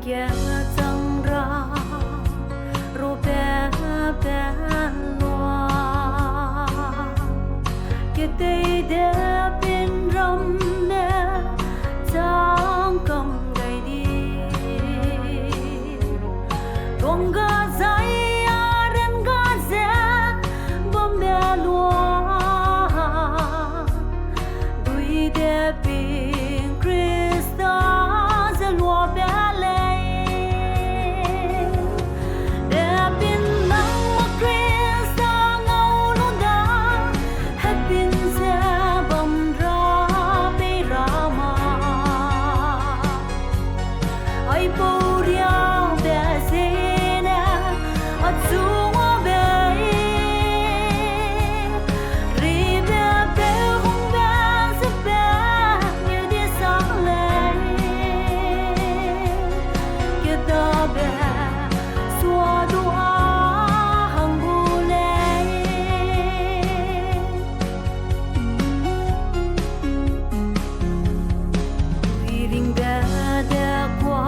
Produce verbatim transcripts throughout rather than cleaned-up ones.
Kechang ra, rupe pe lua, ketei de pin ramme chang kam gai di. Tuang ga zai a ren ga ze bambe lua, dui de pin Khrista ze lua be lei. De pin nang ma Khrista ngau lu da, hepin ze bam ra pei ra ma. Aipau riabe zene achu ngau bei, ribe peu hungbe ze pe ngeu di sak lei, kedabe sua du a hang gu lei. Dui ringbe de kua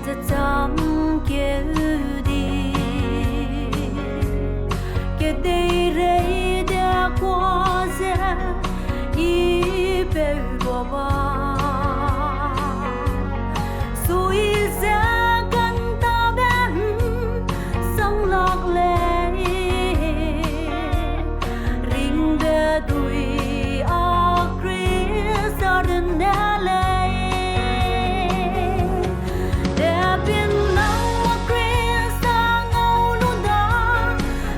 ze cham keu di, kedeirei de kua ze i peu lua ba, sui ze kantabe sang lak lei. Ringbe dui a Khrista runne lei. De pin nang ma Khrista ngau lu da,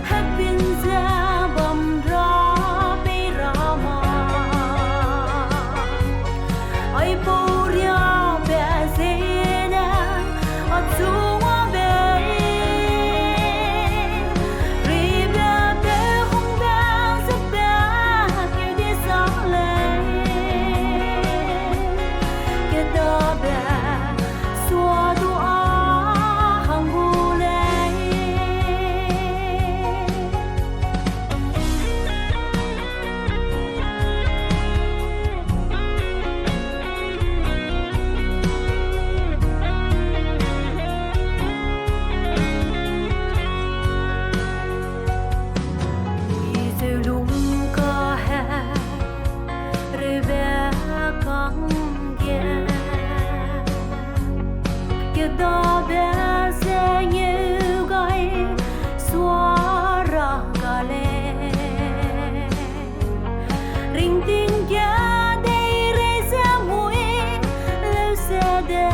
hepin ze bam ra pei ra ma. Aipau riabe zene achu ngau bei, ribe peu hungbe ze pe ngeu di sak lei, kedabe sua du a hang gu lei. Izeu lung kahe reube kangge, kedabe ze ngeu gai sua ra ga lei. Ringting ge deirei ze mui leu se de